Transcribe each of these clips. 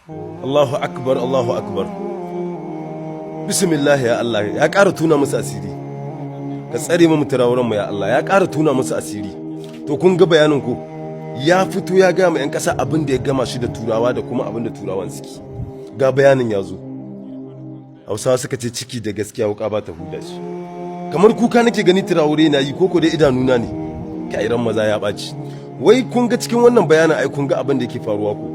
Allahu akbar, Allahu akbar, bismillah. Ya Allah, ya ƙara tuna musu asiri, ka tsare mu Traoren mu. Ya Allah, ya ƙara tuna musu asiri. To, kun ga bayanin ku, ya fito ya gaya ma 'yan ƙasa abin da ya gama shi da Turawa da kuma abin da Turawan suke. Ga bayanin ya zo. Hausawa suka ce ciki da gaskiya wuka ba ta huda shi. Kamar kuka nake gani Traore na yi, koko dai idanuna ne? Kairan maza ya ɓaci. Wai kun ga cikin wannan bayanin, ai kun ga abin da yake faruwa ko?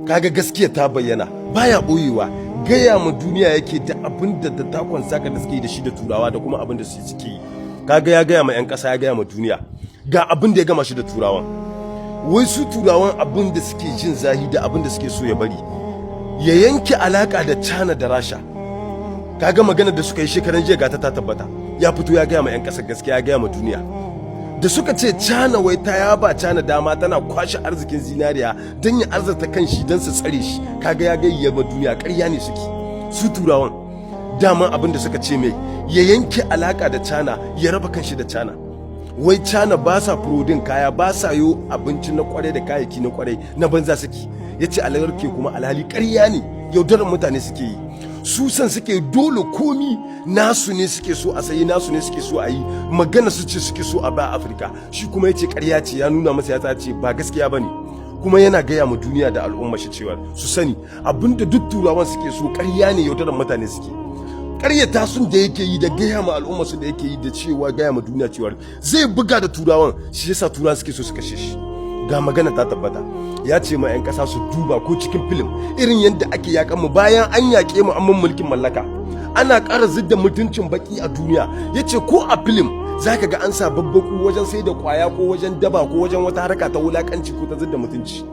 Kaga gaskiya ta bayyana, baya boyewa, gaya ma duniya yake da abin da takon saka da suke da shi da Turawa da kuma abin da su suke yi. Kaga ya gaya ma 'yan ƙasa, ya gaya ma duniya ga abin da ya gama shi da Turawan. Wai su Turawan, abin da suke jin zahi da abin da suke so ya bari, ya yanke alaka da China da Rasha. Kaga magana da suka yi shekaran jiya gata ta tabbata. Ya fito ya gaya ma 'yan ƙasar gaskiya, ya gaya ma duniya da suka ce China, wai ta ya ba China dama tana kwashe arzikin zinariya don ya arzata kan shi, don su tsare shi. Kaga ya gaya ma duniya ƙarya ne suke. Su Turawan dama abin da suka ce mai, ya yanke alaka da China, ya raba kanshi da China. Wai China ba sa producing kaya, ba sa yo abinci na kwarai da kayayyaki na kwarai, na banza suke. Ya ce ke kuma alhali ƙarya ne, yaudarar mutane suke yi. Su san suke dole komi nasu ne suke so a sayi, nasu ne suke so a yi magana, su ce suke so a ba Afirka. Shi kuma ya ce ƙarya ce. Ya nuna masa ya ce ba gaskiya ba ne, kuma yana gaya ma duniya da al'umma shi cewa su sani abinda duk Turawan suke so ƙarya ne, yaudarar mutane suke. Ƙaryata sun da yake yi da gaya ma al'umma su da yake yi da cewa gaya ma duniya cewa zai buga da Turawan, shi yasa Turawan suke so su kashe shi. Ga magana ta tabbata. Ya ce ma 'yan ƙasa su duba ko cikin film irin yadda ake yakan mu bayan an yaƙe mu, an mun mulkin mallaka, ana ƙara zidda mutuncin baki a duniya. Ya ce ko a film za ka ga an sa babbaku wajen sai da kwaya, ko wajen daba, ko wajen wata harka ta wulakanci ko ta zidda mutunci.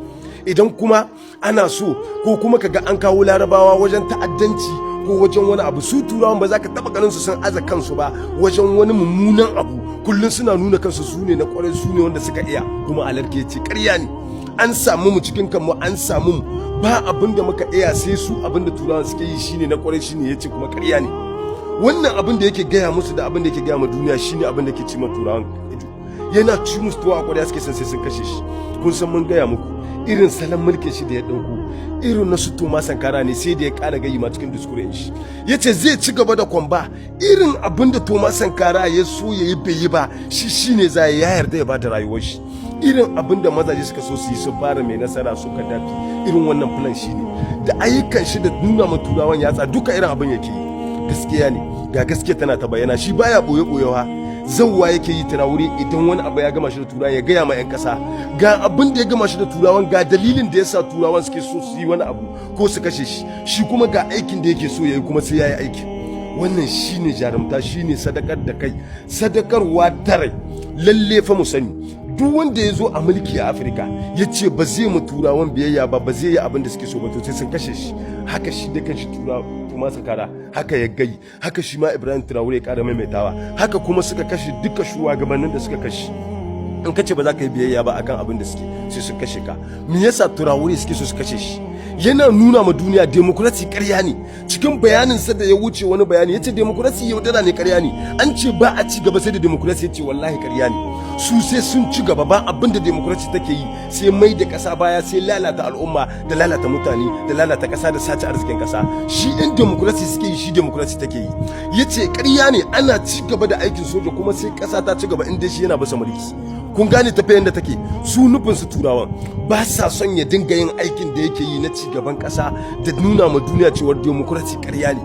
Idan kuma ana so, ko kuma ka ga an kawo Larabawa wajen ta'addanci ko wajen wani abu. Su Turawan ba za ka taba ganin su sun aza kansu ba wajen wani mummunan abu. Kullum suna nuna kansu su ne na kwarai, su ne wanda suka iya. Kuma alarke ce ƙarya ne. An samu mu cikin kanmu, an samu mu ba abin da muka iya sai su. Abin da Turawan suke yi shine na kwarai, shine yace kuma ƙarya ne. Wannan abin da yake gaya musu da abin da yake gaya ma duniya shine abin da ke ci ma Turawan ido, yana ci musu tuwa a kwarya. Suke san sai sun kashe shi. Kun san mun gaya muku irin salon mulkin shi da ya dauko, irin na su Thomas Sankara ne. Sai da ya kara gayi ma cikin discours shi, yace zai ci gaba da combat. Irin abin da Thomas Sankara ya so ya yi bai yi ba, shi shine za ya yarda ya bada rayuwar shi. Irin abin da mazaje suka so su yi, su fara mai nasara suka dafi irin wannan plan shine da ayyukan shi da nuna ma Turawan yatsa, duka irin abin yake yi. Gaskiya ne, ga gaskiya tana ta bayyana. Shi baya boye boyewa, zawwa yake yi wuri. Idan wani abu ya gama shi da Turawan, ya gaya ma 'yan kasa ga abin da ya gama shi da Turawan, ga dalilin da yasa Turawan suke so su yi wani abu ko su kashe shi. Shi kuma ga aikin da yake so ya yi, kuma sai ya yi aikin. Wannan shine jarumta, shine sadakar da kai, sadakarwa ta rai. Lalle fa mu sani, duk wanda ya zo a mulki a Afirka ya ce ba zai mu Turawan biyayya ba, ba zai yi abin da suke so ba, to sai sun kashe shi. Haka shi da kanshi tura Thomas Sankara haka ya gai, haka shi ma Ibrahim Traore ya kara maimaitawa, haka kuma suka kashe duka shugabannin da suka kashe. In ka ce ba za ka yi biyayya ba akan abin da suke, sai sun kashe ka. Me yasa Traore suke so su kashe shi? Yana nuna ma duniya democracy ƙarya ne. Cikin bayanin sa da ya wuce, wani bayani yace democracy yaudara ne, ƙarya ne. An ce ba a ci gaba sai da democracy, yace wallahi ƙarya ne. Su sai sun ci gaba. Ba abin da democracy take yi sai mai da ƙasa baya, sai lalata al'umma da lalata mutane da lalata ƙasa da sace arzikin ƙasa. Shi in democracy suke yi, shi democracy take yi. Yace ƙarya ne, ana ci gaba da aikin soja kuma sai ƙasa ta ci gaba inda shi yana bisa mulki. Kun gane tafiyan da take? Su nufin su, Turawan ba sa son ya dinga yin aikin da yake yi na ci gaban ƙasa da nuna ma duniya cewar democracy ƙarya ne.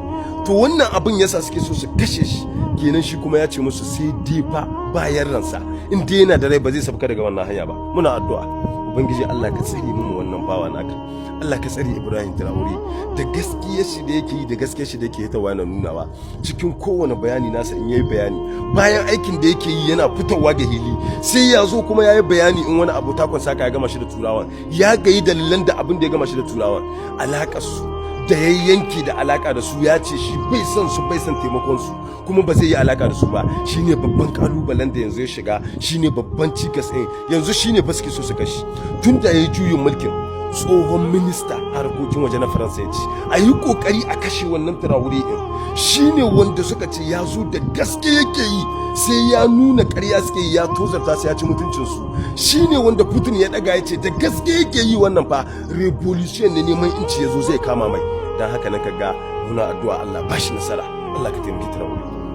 To, wannan abin yasa suke so su kashe shi kenan. Shi kuma ya ce musu sai dai fa bayan ransa, in dai yana da rai, ba zai sauka daga wannan hanya ba. Muna addu'a, Ubangiji Allah ka tsare mu wannan bawa naka. Allah ka tsare Ibrahim Traore da gaskiyar shi da yake yi, da gaskiyar shi da yake hitawa yana nunawa cikin kowane bayani nasa. In yayi bayani bayan aikin da yake yi yana fitowa ga hili, sai ya zo kuma yayi bayani in wani abu takon saka ya gama shi da Turawan, ya gayi dalilan da abin da ya gama shi da Turawan, alakar su da ya yanke da alaka da su. Ya ce shi bai son su, bai son taimakon su, kuma ba zai yi alaka da su ba. Shine babban kalubalen da yanzu ya shiga, shine babban cikas ɗin yanzu, shine fa suke so su kashi. Tun da yayi juyin mulkin Tsohon minista harkokin waje na Faransa ya ce a yi kokari a kashe wannan Traore din. Shine wanda suka ce ya zo da gaske yake yi, sai ya nuna ƙarya suke yi, ya tozarta sai ya ci mutuncinsu. Shine wanda Putin ya daga ya ce da gaske yake yi, wannan fa revolution ne, neman inci ya zo zai kama mai. Don haka na ga muna addu'a Allah ba shi nasara, Allah ka taimaki Traore.